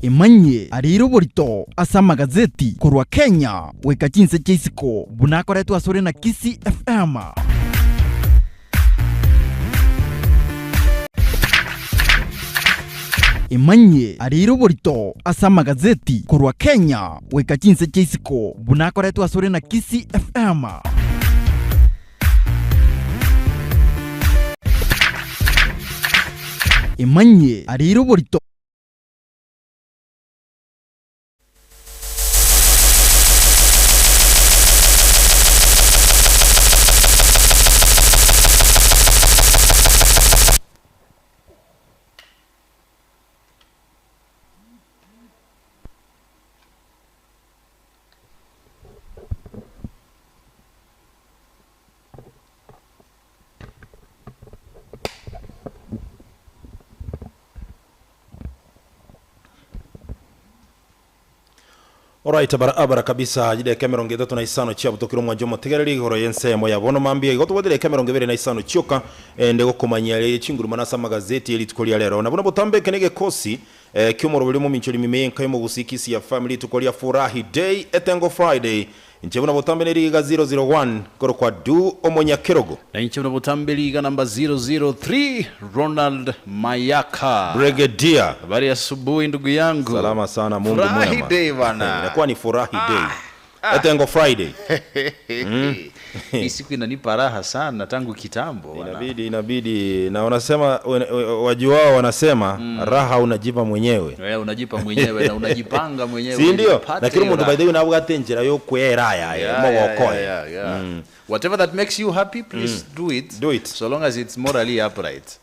Emanyie areire oborito ase amagazeti korwa Kenya goika chinse chia isiko buna akoretwe asore na Kisii FM. Emanyie areire oborito ase amagazeti korwa Kenya goika chinse chia isiko buna akoretwe asore na Kisii FM. Emanyie areire oborito. Alright, barabara kabisa chidakika emerongo etato na isano chiabutokire omwancho omotegereri igoro y'ensemo ya bono mambia igo tobwate dakika emerongo ebere na isano chioka ende gokomanyia ere chinguruma ase amagazeti erituko ria rero na buna botambe eke negekosi eh, ki'omoroberi omominchori mime y'enka y'omogusii Kisii ya family rituko ria Furahi Day etengo Friday Inche buna botambe ne rigiga 001 korokwa Du omonyakerogo. Na inche buna botambe rigiga namba 003 Ronald Mayaka. Brigadier. Habari ya asubuhi ndugu yangu. Salama sana Mungu Furahi mwema. day bana. Inakuwa ni furahi day. Etengo Friday. Hii siku inanipa raha sana tangu kitambo bana. Inabidi inabidi na wanasema wajuao wanasema raha unajipa mwenyewe. Wewe unajipa mwenyewe na unajipanga mwenyewe. Si ndio? upate Lakini hiyo omonto by raha. the way nabwate enchera yokwera yaye Yeah, yeah, mogokoe. yeah, yeah, yeah. Whatever that makes you happy, please do it. Do it. So long as it's morally upright.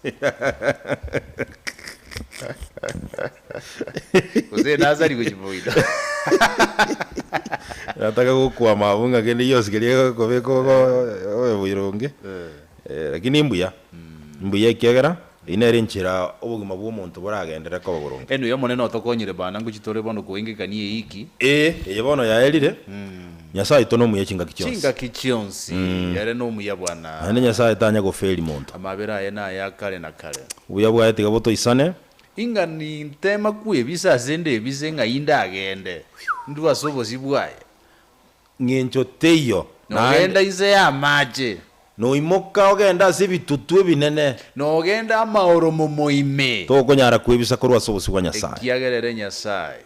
Kose nazari kuchipoida. Nataka gokwama abwo ng'a kende gionsi keria gekobeka obe boironge. Eh, lakini mbuya. Mbuya ekiagera, eyio nere enchera obogima bwa omonto boragenderere koba boronge. Anyway, Omonene otokonyire bana ngochi tore bono koengekania eiki. Ee, eye bono yaerire, Nyasae oito nomuya chingaki chionsi. Chingaki chionsi, ere nomuya bwana. Naende Nyasae tanya goferi monto. Amabera aye naya kare na kare. Obuya bwaye tiga botoisane. Ing'a nintema kwebisa ase ndebise ng'a indagende, ndue ase obosio bwaye. Ng'encho teiyo, Nogenda naende. inse y'amache. Noimoka ogende ase ebitutu ebinene. Nogenda amaoromomo ime. Tokonyara kwebisa korwa ase obosio bwa Nyasae. Ekiagera ere Nyasae.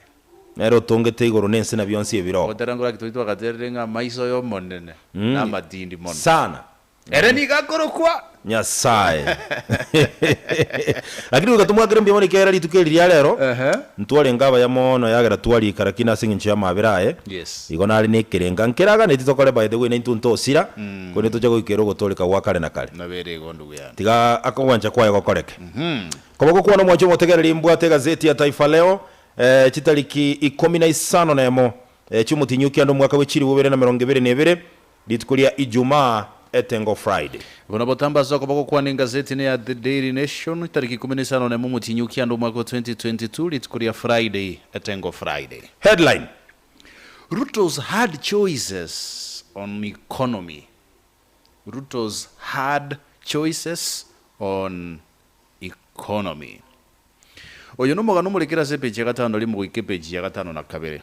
Nere otongete igoro na ense na bionsi ebiroo. Gotera ngoraki toria twagaterire ng'a amaiso y'Omonene namatindi mono. Sana. Ere nigo akorokwa. Nyasae. Lakini goika tomwakere mbuya mono ekiagera rituko eri ria rero, ntwarenge abaya mono yagera twarika lakini ase eng'encho y'amabera aye, Yes. igo nare nekerenga nkeraganeti tokore by the way naintwe ntosira, korende toche goikera ogotooreka gwa kare na kare. Nabere igo ndugu yane. Tiga akogwancha kwaye gokoreke. Koba gokwana omwancho omotegereri mbwate egazeti ya Taifa Leo, eh, chitariki ikomi na isano na emo, eh, chi'omotienyi o kianda omwaka bwe chilifu ibere na emerongo ebere na ebere, Rituko ria Ijumaa, Etengo Friday. Bono botambe ase okoba gokwana engazeti ne ya The Daily Nation, tariki ikomi na isano nemo omotienyi o kianda omwaka o 2022, rituko ria Friday, Etengo Friday. Headline. Ruto's hard choices on economy Ruto's hard choices on economy. Oyo nomogano omorekere ase epeji ya gatano rimo goika epeji ya gatano na kabere.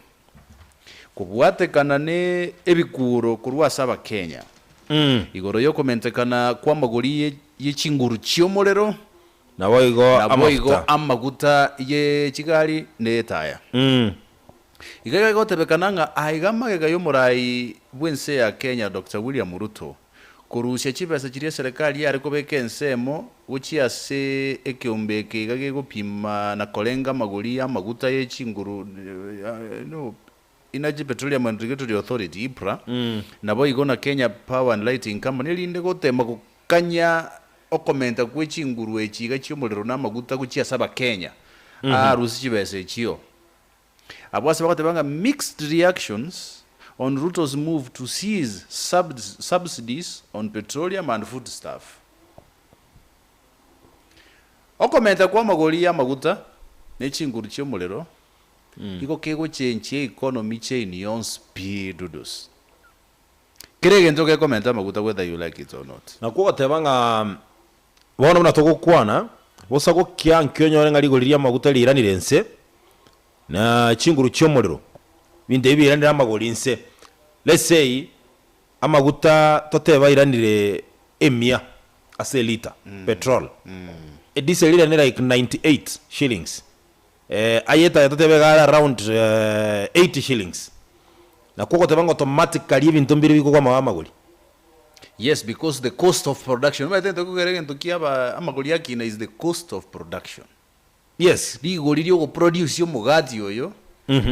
Kobwatekana ne ebikuuro korwa ase Abakenya igoro y'okomentekana kw'amagori ye chinguru chi'omorero, Naboigo naboigo amafuta. amaguta ye chigari na etaya. Iga iga egotebekana ng'a aiga amagega y'omorai bw'ense ya Kenya Doctor William Ruto Korusia chibesa chiria eserekari yare kobeka ensemo gochia ase ekeombe eke iga gegopima na korenga amagori y'amaguta ye chinguru no Energy Petroleum and Regulatory Authority, EPRA, naboigo na Kenya Power and Lighting Company erinde gotema gokanya okomenta kwe chinguru echi iga chi'omorero na amaguta gochia ase abakenya arusie chibesa echio. Abwo ase bagoteba ng'a mixed reactions on Ruto's move to cease subsidies on petroleum and foodstuff. Okomenta kw'amagori y'amaguta ne chinguru chi'omorero nigo kegochenchia economy chain yonsi pi dudus. Kera egento gekomenta amaguta whether you like it or not. Nakwo ogoteba ng'a bono buna togokwana, bosa gokia nkio onyore ng'a rigori ri'amaguta riiranire inse. Na chinguru chi'omorero, ebinto ebi biairanire amagori inse. Let's say amaguta totebe airanire emia ase elita, petrol. Edisel eiranire like 98 shillings. Aye etaya totebe iga are around 80 shillings. Nakwo ogoteba ng'a automatically ebinto mbire bikogwa amagori. Yes because the cost of production omanyete egento gekogera egento kiaba amagori akina is the cost of production. Yes. Rigori riogoproduce omogati oyo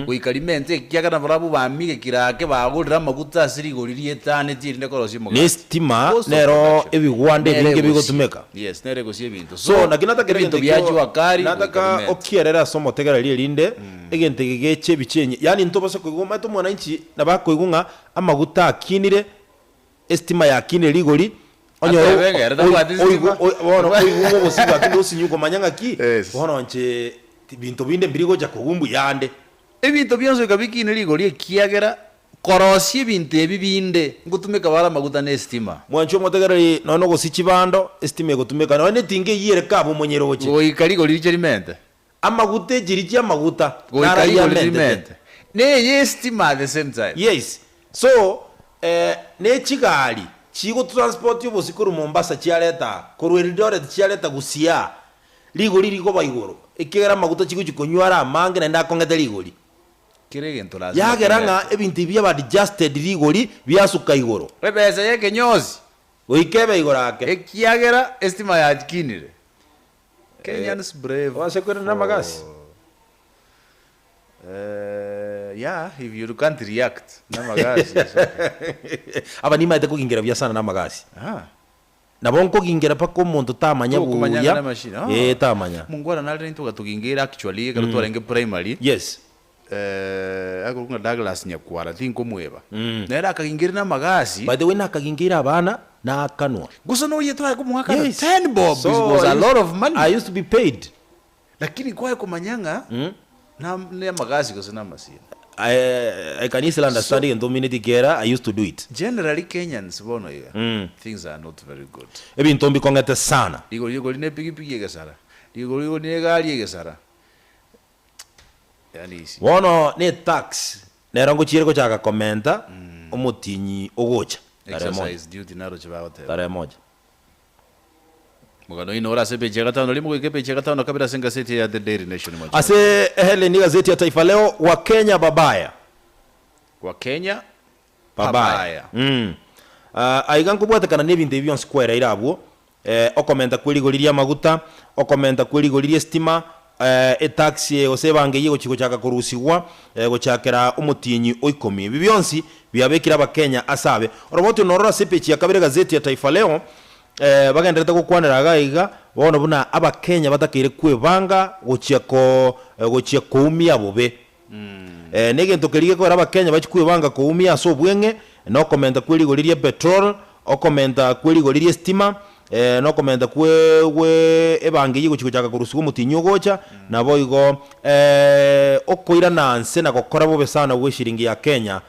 goika rimente ekiagera nabarabwo bamigekire ake bagorire amaguta ase rigori rietanetie erinde korosia Ne omogati. estima Cost of nero production. ebigwanda Nere ebinge egosia. bigotumeka. Yes, nere egosia ebinto. So So, naki nataka ebinto egento bia ekio jua kali goika nataka rimente. okierere ase omotegereri erinde egento eke geche ebiche enye yaani ntobase koigwa omanyete omwananchi nabo akoigwa ng'a amaguta akinire Esitima yakinire rigori, onyore Atebe ng'a ere tabwati oigwe sitima. bono oigwe ng'a obosio bwakinde osinyu komanya ng'aki, Yes. bono inche binto binde mbiri gocha kogwa mbuya ande. Ebinto bionsi goika bikine rigori ekiagera korosia ebinto ebi binde ngotumeka bare amaguta na esitima. Mwanche omotegereri nonya na ogosia chibando, esitima egotumeka nonya na etinga eyio ere kabe omonyere oche. Goika rigori riche rimente. Amaguta echiri chi'amaguta Goika naro ayio rigori amentete. rimente. Neye esitima at the same time. Yes. So, eh, ne chigari chigotransportia obosie korwa Mombasa chiareta aa, korwa Eldoret chiareta Gusii aa, rigori rigoba igoro, ekiagera amaguta chigochia konywa are amange naende akong'ete rigori. Kera egento lazima Yagera ng'a kementwe. ebinto ebi biaba adjusted rigori biasuka igoro. Ebesa y'ekenyosi. Goika ebe igoro ake. Ekiagera esitima yakinire. Kenyans brave Oase kwerenda namagasi. for eh, yeah, if you can't react namagasi it's okay. Aba nimaete kogingera buya sana namagasi. Ah. Nabo nkogingera mpaka omonto tamanya Tokomanya buya. ng'a namachine. Ah. Eh, tamanya. Mongwana nare intwe gatogingera actually ekero twarenge primary. Yes. Eh, akorokwa ng'a Douglas Nyakwara tinkomweba. Nere akagingeria namagasi. By the way nakagingeire abana nakanwa. Gose noyia tware komoakana Yes. 10 bob So, is was I a used- lot of money. I used to be paid. Lakini kwaye komanya ng'a na ne amagasi gose na amasini. I, I can easily understand egento omineti kera I used to do it. Generally Kenyans bono iga things are not very good. Ebinto mbikong'ete sana. Rigori rigori ne epigipigi egesara, rigori rigori ne egari egesara. Yaani isi. Bono ne tax nero ngochiere gochaka komenta omotinyi ogocha tarehe moja. Exercise duty naroche bagoteba. Tarehe moja. Omogano oino ore ase epeji ya gatano rimo goika epeji ya gatano na kabere ase engaseti ya The Daily Nation mwanchani. Ase Helen igazeti ya Taifa Leo Wakenya babaya. Wakenya Babaya. babaya. Mm. Ah, aiga nkobwatekana n'ebinto ebi bionsi kwereire abwo, eh, okomenta kwe rigori ri'amaguta, okomenta kwe rigori ri'esitima, eh, etax eye gose ebango eyio egochia gochaka korusigwa, eh, gochakera omotienyi o ikomi. Ebi bionsi biabekire abakenya ase abe. Oroboti oro nororo ase epeji ya kabere egazeti ya Taifa Leo, eh, bagendererete gokwanera iga iga, bono buna abakenya batakeire kwebanga gochia ko gochia koumia bobe. Negento keria gekogera abakenya bachie kwebanga koumia ase obweng'e, na okomenta kwe rigori ria petrol, okomenta kwe rigori ri'esitima, na okomenta kwe gwe ebango eyio egochia gochaka korusigwa omotienyi ogocha, naboigo okoirana nse na gokora bobe sana gwe eshiringi ya Kenya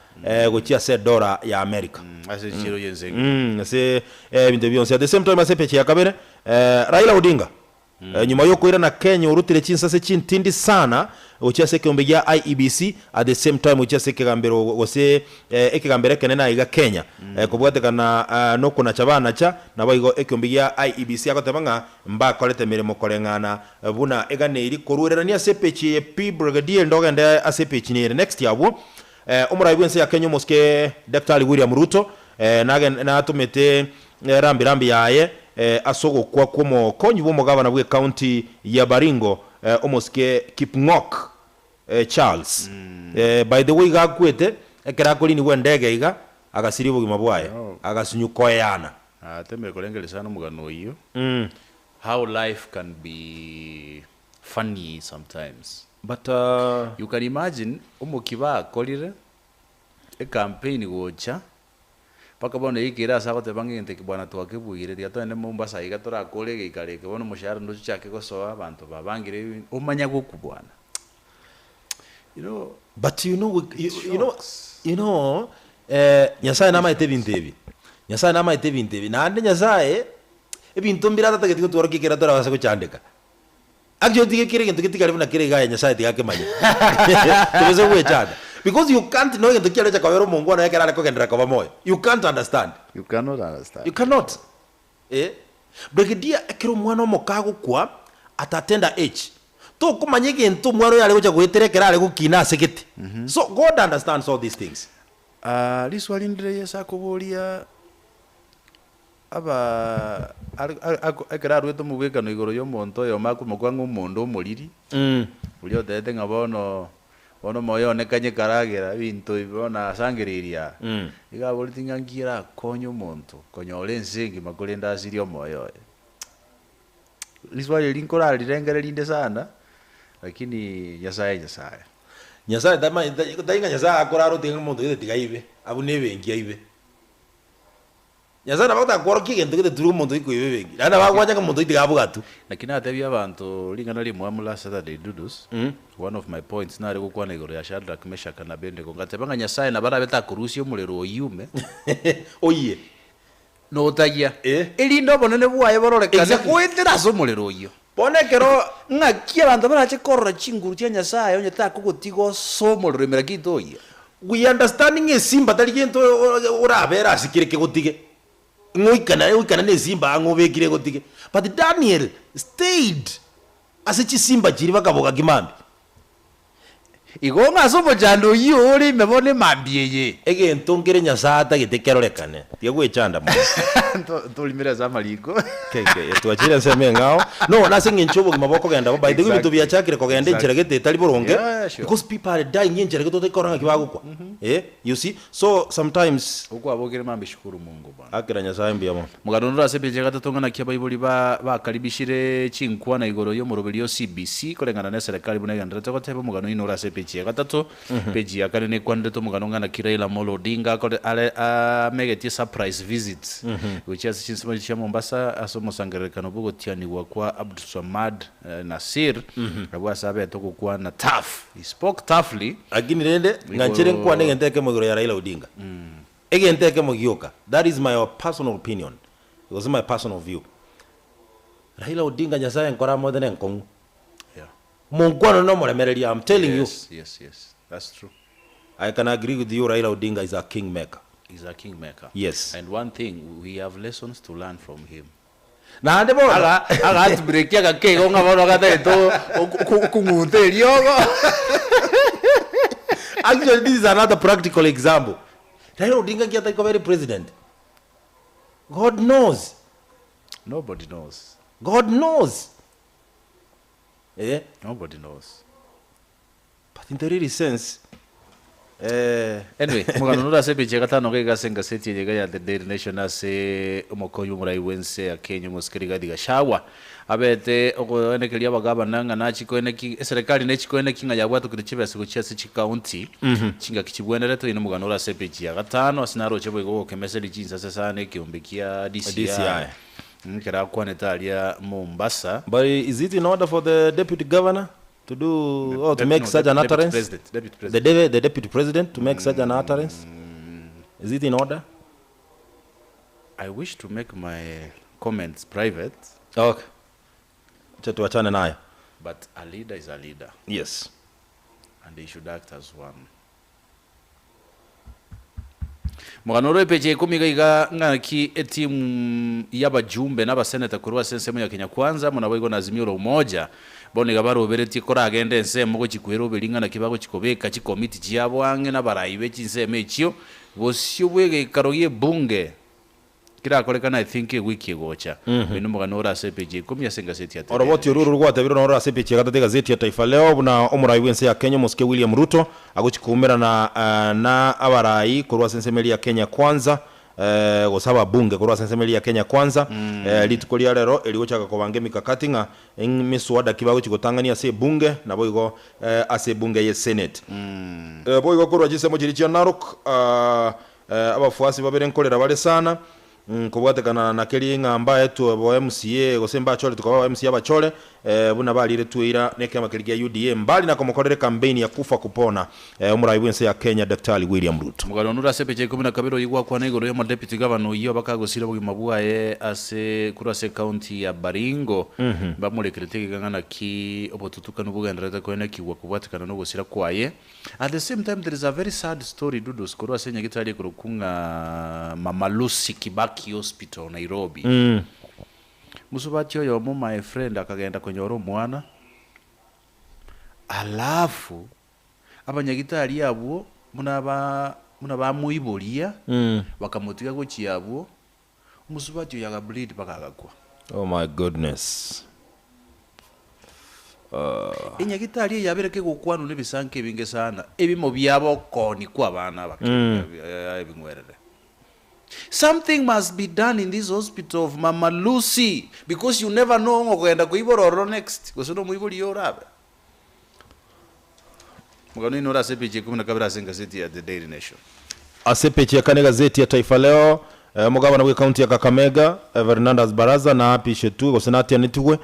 gochia ase edora ya America. Ase echiro y'ense engima. Ase ebinto bionsi. At the same time ase epeji ya kabere, Raila Odinga Nyuma y'okoirana Kenya orutire chinsase chintindi sana gochia ase ekeombe gia IEBC at the same time gochia ase ekegambero gose ekegambero ekenene aiga Kenya kobwatekana nokonacha banacha naboigo ekeombe gia IEBC agoteba ng'a mbakorete emeremo koreng'ana buna eganeiri koruererania ase epechi eye pi Brigadier ndogende ase epechi nere next abwo Omorai bw'ense ya Kenya omosike Daktari William Ruto natomete rambi rambi yaye ase ogokwa kw'omokonyi bw'omogabana bw'ecounty ya Baringo omosike Kipng'ok Charles. By the way iga akwete ekero akorinigwa endege iga agasiria obogima bwaye agasinywa koeyana. Atemire korengereria sana omogano oyio, how life can be funny sometimes. But You can imagine omokia bakorire ecampaign gocha mpaka bono yaikire ase agoteba ng'a egento eke bwana twakebuire tiga togende Mombasa iga torakore egeikaro eke bono omoshahara ndoche ochake gosoa abanto babangire ebi omanya gokwa bwana you know But you know we, you, it you know, shocks. you know eh, Nyasaye namaete ebinto ebi Nyasaye namaete ebinto ebi naende Nyasaye ebinto mbire atatageti gotworokia ekero torabase gochandeka. Actually tiga kera egento getigare buna kere iga aye Nyasaye tiga akemanye. Tobase goechanda. Because you can't know egento kiarecha kobera omongwana ekero are kogenderera koba moyo. You can't understand. You cannot understand. You cannot. Eh. Brigadier ekero omwana omoke agokwa at a tender age, tokomanya egento omwana oyo are gocha goetera ekero are gokina ase gete. So God understands all these things. Ah, riswali ndire Yeso akoboria aba are are ako ekero aruete omobwekano igoro ya omonto oyomo akomokwa ng'a omonda omoriri, oria otebete ng'a bono bono omoyo one kanye karagera ebinto ebi bono asangereirie aa. Iga aboreti ng'a nki erakonye omonto konyora ense engima korende asirie omoyo oye. Riswali eri nkorarirengereria rinde sana, lakini Nyasaye Nyasaye. Nyasaye tamanyete, tari ng'a Nyasaye akorara otiga ng'a omonto gete tiga aibe, abune ebenki aibe. Nyasae nabo agotaka kworokia egento gete turi omonto oikoiba ebenki, naende nabo agwancha ng'a omonto oyo tiga abwatwe. Naki natebia abanto ring'ana rimwamu last Saturday Dudus, one of my points nare gokwana igoro ya Shadrach, Meshach na Abednego, ngateba ng'a Nyasae nabo arabe takorusia omorero oyio ime, Oyie. notayia, Eh. erinde obonene bwaye bororekane Exactly. goetera ase omorero oyio. Bono ekero. Ng'aki abanto barache korora chinguru chia Nyasae onye takogotiga ase omorero ime lakini toyia. We understand ng'a esimba tari gento orabere ase kere kegotige, ng'a oikane oikane na esimba ang'e obekire egotige. But Daniel stayed ase chisimba chiria bakaboka kimambia. Igo ng'a ase omochando oyio ore ime bono emambia eye. Egento nkere Nyasae atagete kerorekane, tiga gwechanda mono. Ntorimere ase amariko. Keke, twachire ensemo eng'ao. No, nase eng'encho obogima bokogenda bo, by the way ebinto Exactly. biachakire kogenda enchera Exactly. gete etari boronge, Yeah, yeah, sure. because people are dying enchera gete otari korora ng'aki bagokwa. Eh, you see, so sometimes. Okwabokire mambia shukuru Mungu bwana. Akera Nyasae mbuya mono. Moganonora ase ebicha gatato ng'a naki abaibori ba bakaribishire chinkwana igoro y'omoroberi o CBC koreng'ana n'eserekari buna egendererete goteba omogano oino ore ase epeji ya gatato. Peji ya kane nekwanerete omogano ng'a naki Raila Amolo Odinga akore are amegetie surprise visit gochia ase chinsemo chia Mombasa ase omosangererekano bw'ogotianigwa kwa Abdulswamad Nassir abwo ase abete ogokwana tough, he spoke toughly. Lakini rende ng'anchere Igoro nkwane egento ekemo igoro ya Raila Odinga. Egento ekemo gioka, that is my personal opinion, gose my personal view, Raila Odinga Nyasaye nkore amoete ne enkong'u. Yeah. Omonkwana one nomoremereria, I'm telling you. Yes, yes, yes. That's true. I can agree with you, Raila Odinga is a king maker. He's a king maker. Yes. And one thing, we have lessons to learn from him. Naende bono. Aga agatubrekia gake igo ng'a bono gatagete okong'unta eriogo. Actually this is another practical example. Raila Odinga nki atari koba ere president? God knows. Nobody knows. God knows. Eh. Nobody knows. But in the really sense, eh. Anyway, omogano nore ase epeji ya gatano gaiga ase engaseti eye iga ya The Daily Nation ase omokonyi bw'omorai bw'ense ya Kenya omosike Rigathi Gachagua abete okoenekeria abagabana ng'a nachi koeneki eserekari nechi koeneki ng'a yabwatokire chibesa gochia ase chikaunti chingaki chibwenerete. Oyo nomogano ore ase epeji ya gatano ase naroche boigo gokemeseria chinsase sana ekeombe kia DCI DCI. ekero akwanete aria Mombasa. But is it in order for the deputy governor to do or to make no, such an deputy utterance? president, deputy The, president. de- the deputy president to make such an utterance? Is it in order? I wish to make my comments private, Okay. Acha tuachane nayo. but a leader is a leader Yes. and they should act as one. Mogano ore epeji ya ikomi iga iga ng'aki etimu y'abajumbe na abaseneta korwa ase ensemo ya Kenya Kwanza amo naboigo na Azimio la Umoja bono iga baroberetie koragende ensemo gochia kweroberia ng'a naki bagochia kobeka chikomiti chiabo ang'e nabarai be chinsemo echio bosio bw'egeikaro gi'ebunge Kerakorekane I think ewiki egocha. Oyo nomogano ore ase epeji ya ikomi ase engaseti ya The Daily Oroboti oru Nation. rwatebirwe noro ase epeji ya gatato egazeti ya Taifa Leo buna omorai bw'ense ya Kenya omosike William Ruto agochia koumerana na abarai korwa ase ensemo eria ya Kenya Kwanza gose ababunge korwa ase ensemo eria ya Kenya Kwanza rituko ria rero eri gochaka kobanga emikakati ng'a miswada ki bagochia gotang'ania ase ebunge naboigo ase ebunge ye Senate. Boigo korwa chinsemo chiria chia Narok Abafuasi babere nkorera bare sana, nkobwatekana na keria ng'a mbaetwe bo MCA gose mbachoretwe koba aba MCA abachore. Buna bariretwe eira nekiama keria gia UDA mbali na komokorera ekampeini ya kufa kupona omorai bwense ya Kenya Daktari William Ruto. Omogano onure ase epicha ya ikomi na kabere oyio gwakwana igoro y'omodeputy gavana oyio bakagosira obogima bwaye ase korwa ase ecounty ya Baringo mbamorekerete egeka ng'a naki obotutukanu bogendererete koenekigwa kobwatekana nogosira kwaye. At the same time there is a very sad story Dudus korwa ase enyagitari ekorokwa ng'a Mama Lucy Kibaki Hospital Nairobi. Mosubati oyomo my friend akagenda konyora omwana, alafu abanyagitari abwo buna ba buna bamoiboria, bakamotiga gochia abwo, omosubati oyo aga bleed mpaka agakwa. Oh my goodness. Enyagitari eye yabere kegokwanwa nebisanko ebinge sana, ebimo biabo okoonia kwa abana abake ebing'werere. Something must be done in this hospital of mama Lucy because you never know ng'a okogenda koibora ororo next gose nomoibori oyo orabe. Omogano oino ore ase epeji ya ikomi na kabere ase engazeti ya The Daily Nation. Ase epeji ya kane egazeti ya Taifa Leo, omogabana bw'ecounty ya Kakamega, Fernandas Barasa naapishetwe gose natianetigwe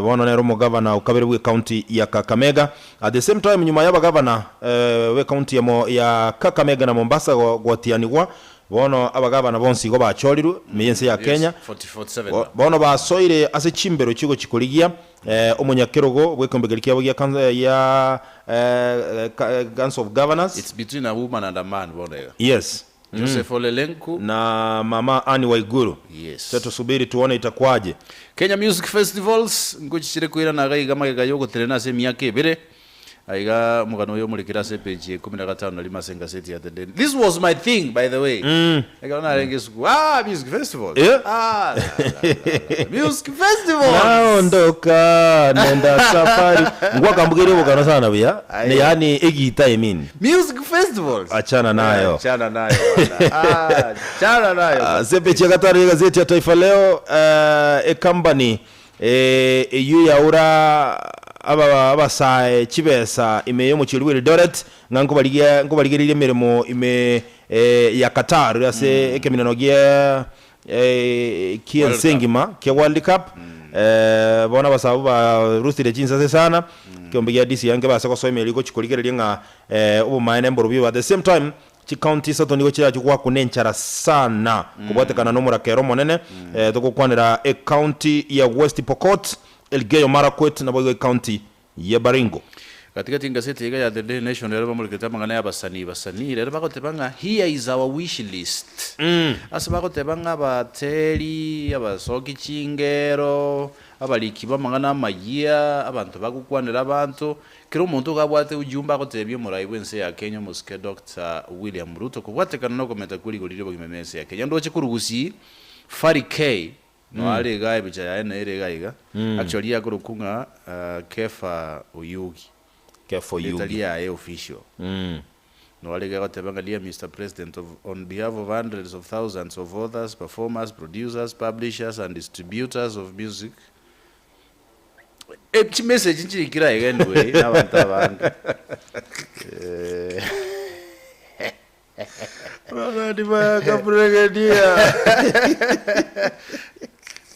Bono nere omogavana o kabere bw'ecounty ya Kakamega. At the same time nyuma y'abagavana b'ecounty ya Mo ya Kakamega na Mombasa gotianigwa, bono abagavana bonsi igo bachorirwe ime y'ense ya Kenya. Bono basoire ase chimbero chigochia korigia omonyakerogo bw'ekeombe keria kiabo gia ya Council of Governors. It's between a woman and a man bono iga. Yes. Joseph Ole Lenku. Na mama Anne Waiguru. Yes. Sasa tusubiri tuone itakuwaje. Kenya Music Festivals nkochichire koirana iga iga magega yogotenena ase emiaka ebere. Aiga omogano oyo omorekere ase epage ya ikomi na gatano na rimo ase engaseti ya The Daily. This was my thing by the way. Ekero narenge esukuru, ah music festivals. Yeah. Ah, la, la, la, la. Music festivals. Naondoka nenda safari ngwakambugeria obokano sana buya Aye. yaani egita I mean. Music festivals. Achana nayo. Achana nayo bwana. Ah, achana nayo. Ah, Sepechi ya gatano y'egazeti ya Taifa Leo eh, ecompany eh, eyio yaura aba- abasae chibesa ime y'omochie oria bwa Eldoret ng'a nkobarigia nkobarigereria emeremo ime eh, ya Qatar ase ekeminano gia eh, ki'ense World Cup. engima kia World Cup eh, bono abasae abwo barusire chinsase sana ekeombe gia DCI nkebase gosoa emeri gochia korigereria ng'a eh, obomaene mborobio at the same time chicounty isato nigo chirachie goakuna enchara sana kobwatekana na omorakera omonene eh, togokwanera ecounty ya West Pokot, Elgeyo Marakwet naboigo ecounty ya Baringo. Gatigati engaseti iga ya The Daily Nation rero bamorekete amang'ana y'abasanii basanii rero bagoteba ng'a here is our wish list. Ase bagoteba ng'a abateri, abasoki chingero, abariki b'amang'ana amayia, abanto bagokwanera abanto, kera omonto iga abwate ujumbe agotebia omorai bw'ense ya Kenya omosike Doctor William Ruto kobwatekana nokomenta kwe rigori ri'obogima ime ense ya Kenya. Ndoche korwa Gusii, Fally K Noe are igaa ebicha yaye nere iga iga. Actually akorokwa ng'a Kefa Oyugi. Kefa Rieta Oyugi. riaye official. Noe are iga agoteba ng'a Dear Mister President of on behalf of hundreds of thousands of authors, performers, producers, publishers and distributors of music Eh, chimessage nchirikire aiga anyway na abanto abange. Eh.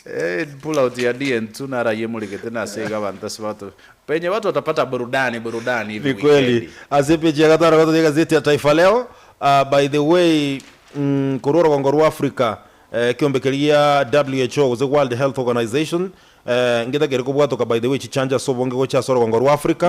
Eh, pull out ya DN2 naraye muligete nase iga abanto ase bato penye watu watapata burudani burudani hivi Ni kweli weekend. ase epeji ya gatano gatoria egazeti ya Taifa Leo. Uh, by the way mm, korwa orogongo rwa Africa eh, ekeombe keria gia WHO gose World Health Organization eh, ngetakeri kobwatoka by the way chichanjo ase obonge gocha ase orogongo rwa Africa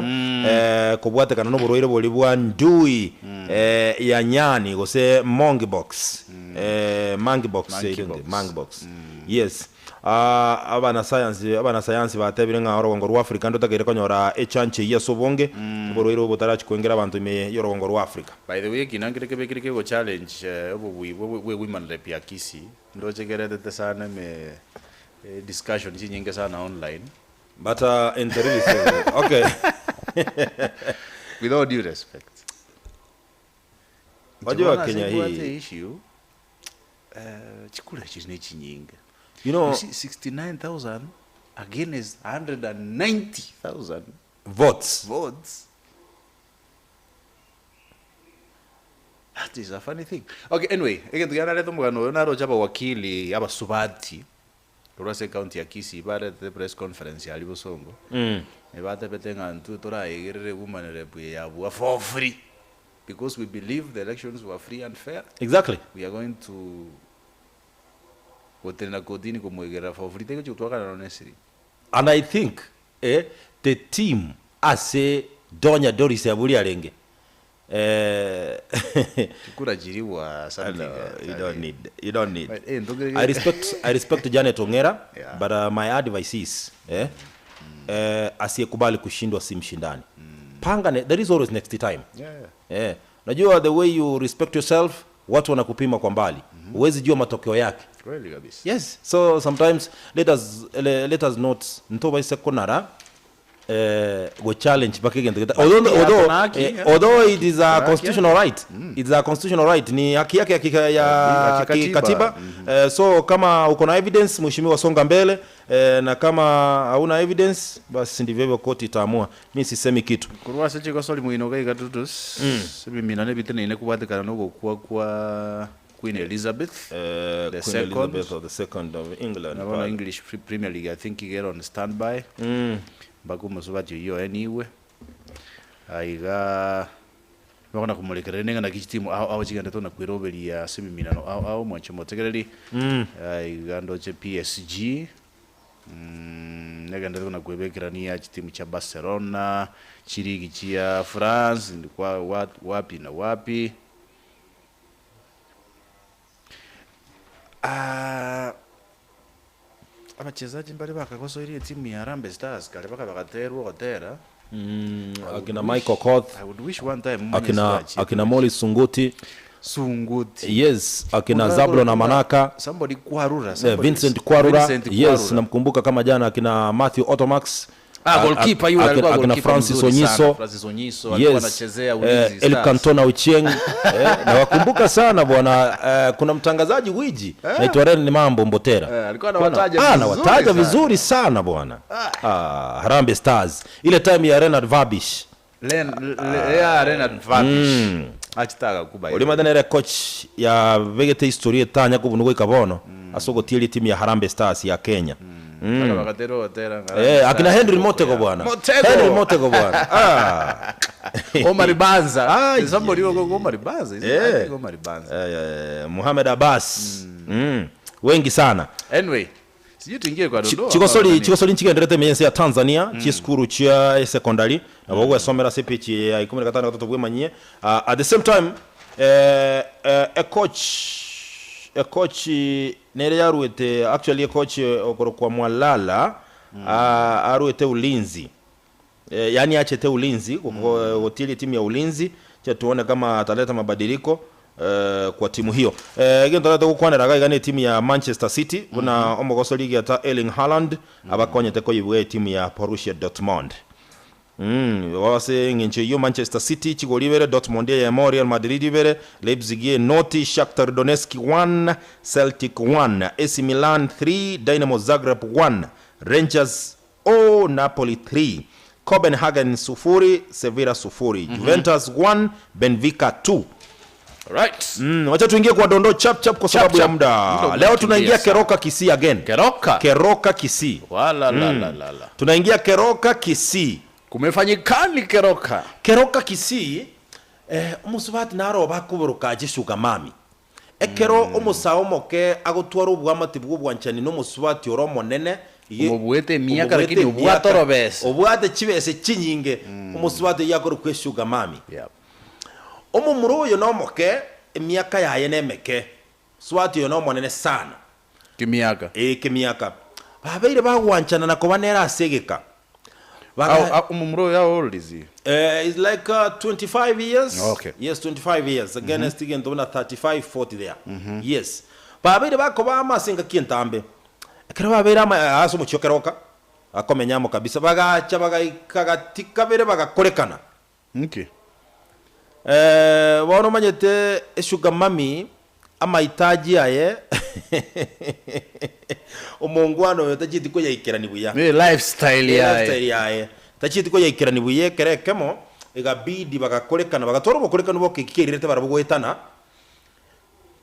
eh, kobwatekana na oborwaire boria bwa ndui eh, ya nyani gose monkeypox eh, monkeypox Monkeypox. I don't think, monkeypox yes Ah, abanasayansi abanasayansi batebire ng'a orogongo rwa Africa ndotakeire konyora echancho eyio ase obonge oborwaire obo botarachi koengera abanto ime y'orogongo rwa Africa. By the way ekina nkere kebe kere kego challenge obobui bwe bwe women rep ya Kisii ndoche keretete sana ime discussion chinyinge sana online. But interview okay. With all due respect. Wajua Inche bono ase Kenya mbwate hii issue chikura chiri ne chinyinge. You know, You see 69,000 against 190,000 votes. votes. That is a funny thing. Okay, anyway, egento kiria narete omogano oyo naroche abawakili abasubati. Korwa ase ecounty ya Kisii baretete press conference aria bosongo, ebatebete ng'a intwe toraegerere woman rep eye yabua for free because we believe the elections were free and fair. Exactly. We are going to gotenena kotini komoegerera for free tegochi gotwakana nonya ne esiringi. And I think eh, the team ase Donya Doris abwo arenge eh, Chikura chirigwa something no, eh, you don't need, you don't need. But, eh, ntokere- I respect, I respect Janet Ong'era Yeah. but my advice is eh, eh, asiyekubali kushindwa si mshindani. Panga ne, there is always next time. Yeah, yeah. Eh, najua the way you respect yourself watu wanakupima kwa mbali. Huwezi jua matokeo yake. Kweli kabisa. Yes, so sometimes let us let us not ntobaise konara eh, go challenge paka egento geta although, Yeah, although, kuna haki, eh, yeah. although it is a haki constitutional right it's a constitutional right ni haki yake ya kika- ya Ya kikatiba. kikatiba eh, so kama uko na evidence mheshimiwa songa mbele eh, na kama hauna evidence basi ndivyo hivyo koti itaamua mi sisemi kitu Korwa ase chigosori moino gaiga tutus ebimina nebiteneine kobwatekana na ogokwa kwa Queen Elizabeth eh, The Queen second. Elizabeth of the second of England nabono pale. English Premier League I think igere on standby mpaka omosubati oyio oeniwe aiga bakona komorekerera neng'a naki chitimu ao ao chigendete ona kweroberia ase emiminano ao ao mwanche motegereri aiga ndoche PSG negendete kona kwebekerania chitimu cha Barcelona chirigi chia France ndi kwa wapi na wapi Ah, abachezaji mbare bakagosoirie etimu ya Harambee Stars kare baka bagaterwa ogotera Akina Michael Koth I would wish one time mwenye akina sitachi. akina Molly Sunguti Sunguti yes akina Kuna- Zablo na kuna- Manaka somebody Kwarura Eh, somebody- Vincent Kwarura Vincent yes Kwarura. namkumbuka kama jana akina Matthew Otomax Ah, goalkeeper yule alikuwa akina goalkeeper Francis mzuri sana. Onyiso Francis Onyiso alikuwa yes anachezea eh, Ulinzi El Stars. Cantona Ochieng eh, nawakumbuka sana bwana eh, kuna mtangazaji wiji naitwa Ren Mambo Mbotera Eh, alikuwa anawataja Ah, vizuri anawataja sana. vizuri sana bwana ah, Harambee Stars ile time ya Renard Vabish Len, le, yeah, Renard Vabish. Achitaka kuba uri madanere coach ya vegete history etanya kubunugo ikabono asogotierie timu ya Harambee Stars ya Kenya Baka bagatera ogotera Eh, akina Henry Motego bwana. Motego. Henry Motego bwana. Ah. Omar Banza. Ah, There's somebody who Omar Banza. Is it? Yeah. I think Omar Banza. Eh, Muhammad Abbas. Mm. Wengi sana. Anyway, sijui tuingie kwa Dodoma. Chikosoli chikosoli nchigenderete emensi ya Tanzania chiskuru chia secondary nabo gwesomera CPH ya 15 bwemanyie. Uh, at the same time eh, eh, a coach a coach nere yaruete actually a coach okorokwa Mwalala mm. aruete ulinzi e, yani achete ulinzi mm. gotili timu ya ulinzi cha tuone kama ataleta mabadiliko eh, kwa timu hiyo eh, gento taleta gukwanera gaiga ni timu ya Manchester City buna omogoso ligi ata Erling Haaland abakonyete koyibwe timu ya Borussia Dortmund wase ng'encho iyo Manchester City chigoli ibere Dortmund eyemo Real Madrid ibere Leipzig ye noti Shakhtar Donetsk 1 Celtic 1 AC Milan 3 Dynamo Zagreb 1 Rangers 0 Napoli 3 Copenhagen sufuri Sevilla sufuri Juventus 1 Benfica 2 Right. Wacha tuingie kwa dondoo chap chap kwa sababu ya chap. muda. Muda Leo umekimbia tunaingia sana. Keroka Kisii again. Keroka. Keroka Kisii. Wala la la la la. Tunaingia Keroka Kisii. Kumefanyikani Keroka? Keroka Kisii eh, omusubati naro bakuburuka jisuga mami ekero omusawo omoke agotwara obwamati bwa obwanchani na omusubati ore omonene Omobuete emiaka, omobuete lakini obwate emiaka, orobese. obwate chibese chinyinge omusubati oyio akorokwa esugar mami Yep. omomura oyo na omoke emiaka yaye na emeke swati oyo na omonene sana Kimiaka. ĩ kĩmiaka babeire bagwanchana na koba nera ase egeka Baga- Au au umumro ya old is he? It's like 25 years. Okay. Yes, 25 years. Again, mm -hmm. still 35, 40 there. Yes. Babere bakoba amasinga kientambe. Ekero babere ama aso muchokeroka. Akomenyamo kabisa bagacha bagaikaga bere bagakorekana. Okay. Eh, bono manyete esugar mami amahitaji aye omongwana oyo tachiti koyaikerani buya Ni lifestyle ya. lifestyle yaye tachiti koyaikerani buya ekero ekemo egabidi bagakorekana bagatwara obokorekanu bokekikererete barabwo goetana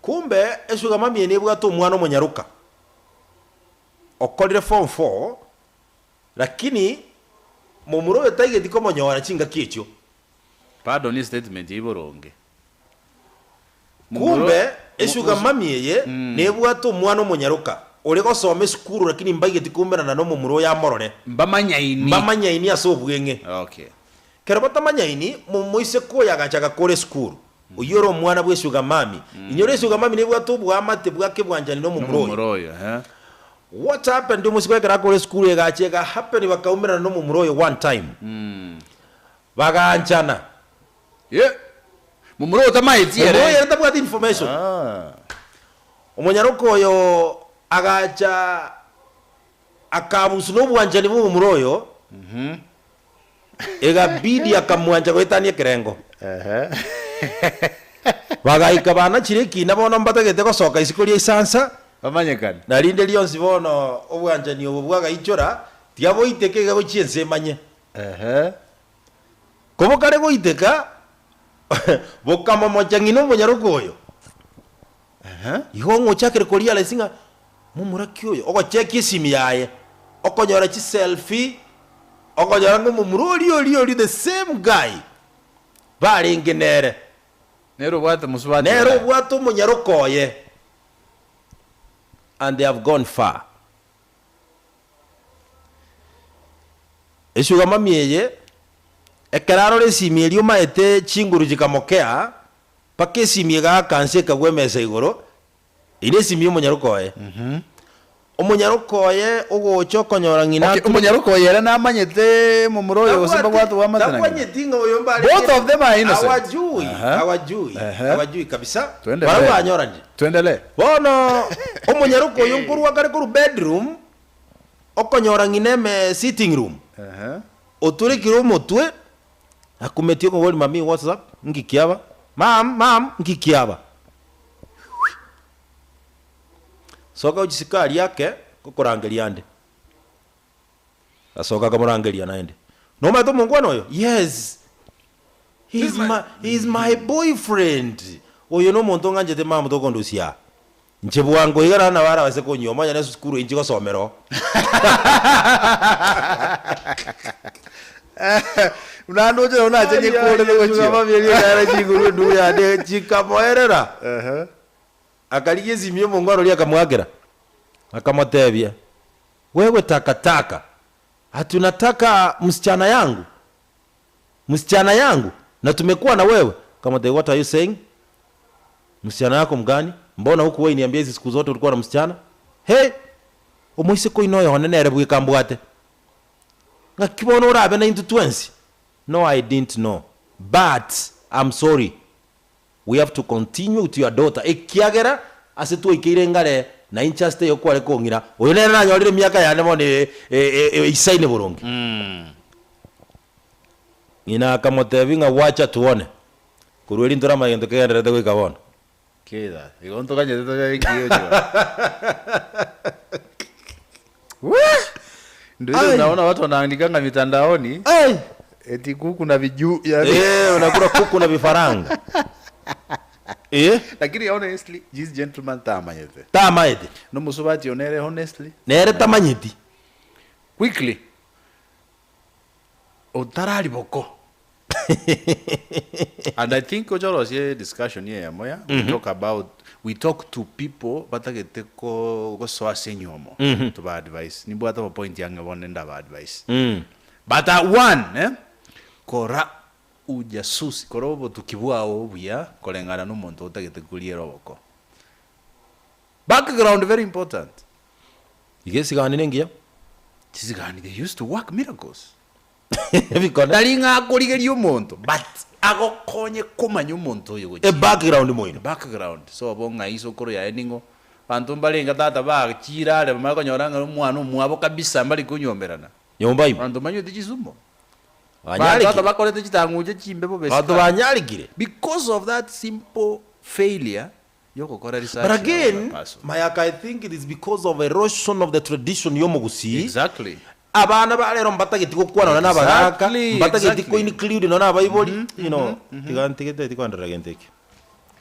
kumbe esugar mami eye nebwate omwana omonyaruka Okorire form four, lakini momura oyo taigeti komonyora chingaki echio. Pardon estatement eye boronge. Kumbe esugar mummy eye nebwate omwana omonyaroka ore gosoma esukuru lakini mbaigeti koumerana nomomura oyo amorore. Mbamanyaini. Mbamanyaini ase obweng'e. Okay. Kero batamanyaini, momoiseke oyo agacha agakora esukuru. Oyio ore omwana bw'esugar mummy. Inyora esugar mummy nebwate oboamate bwa kebwanchani nomomura oyo. Nomomura oyo, ehe. What happened omosike ekero akora esukuru egacha ega happen bakaumerana nomomura oyo one time. Bagaanchana. Ye! Momura oyo tamaeti Momura oyo ere. ere tabwati information. Ah. Omonyaroka oyo agacha akabusu nobwanchani bw'omomura oyo, egabidi akamwancha goetania ekerengo. Bagaika banachire ekina bono mbatagete gosoka isiko ria isansa, Bamanyekane. na rinde rionsi bono obwanchani obo bwagaichora, tiga boiteke iga gochia ense emanye. Kobokare goiteka, bokamomocha ng'ina omonyaroka oyo. Igo ng'ochakire korealise ng'a momura ki oyo, ogochekia esimi yaye, okonyora chiselfie, okonyora ng'a omomura oria oria oria the same guy barenge nere. Nere obwate mosubati Nere oye. obwate omonyaroka oye and they have gone far. Esugamami eye, ekero arora esimi eria omaete chinguru chikamokea, mpaka esimi egaaka nse ekagwa emesa igoro, eyio nesimi y'omonyaroka oye. Omonyaroka oye ogocha okonyora ng'ina Okay, ature. omonyaroka oyo ere namanyete momura oyo gose mbabwate oboamate na ng'ina? Tabwanyeti ng'a oyo mbarenge. Both of them are innocent. Hawajui, Aha. hawajui, Ehe. hawajui kabisa. Twende Barabwo mbele. banyoranire. Tuendelee. Bono omonyaroka oyo nkorwa kare korwa bedroom, okonyora ng'ina ime sitting room, oturekire omotwe, akumetie okobori mummy what's up, nki kiaba, mum mum nki kiaba. Soka gochia isiko aria ake, ngokorangeria ande. Gasoka akamorangeria naende, Nomanyete omongwana oyo? Yes, he is my, he is my boyfriend. Oyo nomonto ng'anchete mama tokondusia aa. Inche bwango iga naro nabo arabase konyuoma onye nesukuru inche gosomera oo. Buna ndoche nabo nache nyekore Aye, mami erio ekara chinguru endugu yane chikamoerera. Akarigia esimi y'omongwana oria akamoakera, akamotebia, Wewe takataka, ati unataka msichana yangu? Msichana yangu? Na tumekuwa na wewe? Akamotebia, what are you saying? Msichana yako mgani? Mbona hukuwahi niambia hizi siku zote ulikuwa na msichana? He! Omoiseke oino oyo one nere bweka mbwate. Ng'aki bono orabe naintwe twensi? No, I didn't know. But I'm sorry. We have to continue with your daughter ekiagera ase twaikeire ngare na inche ase taiyo kware kong'ira oyo nere nanyorire emiaka yane bono eisaine boronge. Ng'ina akamotebia ng'a wacha tuone korwa erio ntoramanya gento kegendererete goika bono. Kera igo ntoganyete tobe ekiocho. Weh! Ndio ile Ai. unaona watu wanaandikanga mitandaoni Ai! eti kuku na viju yani. Eh, unakula kuku na vifaranga. Eh, Lakini honestly this gentleman tamanyete. tamaete. Nomusubati onere honestly Nere tamanyeti. quickly otarari boko and i think ochorosie discussion eyemo ya we talk about we talk to people batagete ko gosoa ase enyomo toba advice nimbwate abapoint yange bono ndaba advice but one eh, kora ujasusi kora obotuki bwao obuya koreng'ana na omonto otagete koriera oboko background very important Iga esigani nengiya. Chisigani they used to work miracles. Ebikone. Tari ng'a akorigeria omonto but agokonye komanya omonto oyo gochia. E background moino. Background sobo ng'ai sokoro yaye ning'o. Banto mbarenge tata bachire are bamanye konyora ng'a omwana omwabo kabisa mbari konywomerana. Nyomba ime. Banto mbanywete chisumo. Banto Banyarikire. ata bakorete chitang'uche chimbe bobe Banto isiko. banyarikire. Because of that simple failure yogokora research But ya again, other person. Mayaka I think it is because of erosion of the tradition y'omogusii. Exactly. Abana ba rero mbatageti gokwana nonya na abagaka, Exactly, mbatageti exactly. ko include nonya na abaibori, you know, tiga ntigete tikwanderera gento ekio.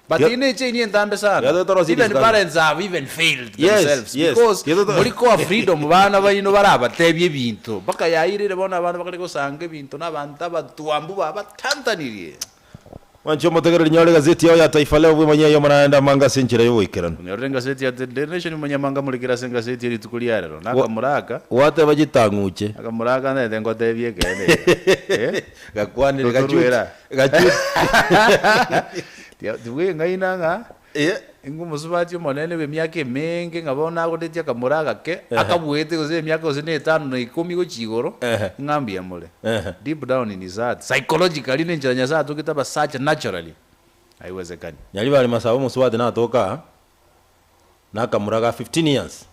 But Tiga- ine echain entambe sana. Tiga totorosie Even discussion. parents have even failed Yes, themselves yes. because Tiga toto- muri koa freedom bana baino barabatebie ebinto mpaka yairire bono abana bakare gosanga ebinto na abanto abatwambu babatantanirie. Mwanche omotegereri nyore egazeti yao ya Taifa Leo bwemanyie aye omonaende amange ase enchera y'ogoikeranu. Onyorire engaseti ya The Daily Nation monyamanga morekere ase engaseti ye rituko ria rero. Nakamoraka. Gwateba chitang'uche. Nakamoraka ntaete ngotebie ekeene iga. Eh? Gakwanire gachuti. Totorwera. Gachuti. Tibweng'aina ng'a Eh. Inwe omosubati omonene bw'emiaka emenge ng'a bono nagotetie akamura agake, akabuete gose emiaka gose na etano na ikomi gochia igoro, Ehe. ng'a mbuya more. Ehe. Deep down in his heart, psychologically na enchera Nyasaye atogete abasacha naturally, haiwezekani. Nyaribari Masaba omosubati natoka aa, nakamura ga 15 years,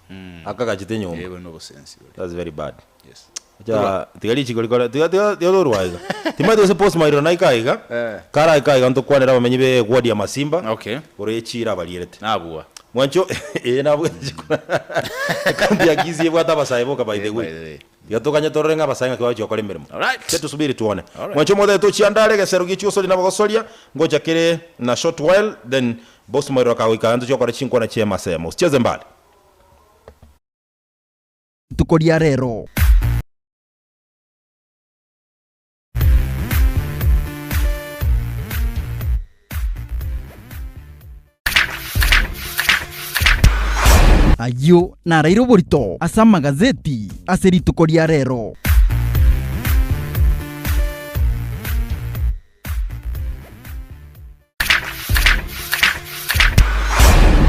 akagachete enyomba. Eeh, na obosensi boria. That's very bad. Yes. Acha tiga richiko rikore tiga tiga tiga torwa aiga. Timanyeti gose post mairero naike aiga. Eh. Kare aike aiga ntokwanere abamenyi be ward ya Masimba. Okay. Igoro ye chiira abarierete. Nabua. Mwancho eh nabwate chikura. Ekaunti ya Kisii ebwate abasae boka by the Eh, by way. the way. Tiga toganye torore ng'a abasae ng'aki bagochia gokora emeremo. Alright. Tiga tusubiri tuone. Alright. Mwancho omotebe tochianda are egesero gie chigosori nabagosoria ngocha kere na short while then boss mairero akagoika iga ntochie gokora chinkwana chia emasemo. Usicheze mbali. Rituko ria rero. Ayio naraire oborito ase amagazeti ase rituko ria rero.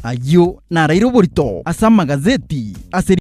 Ayio naraire oborito ase amagazeti ase.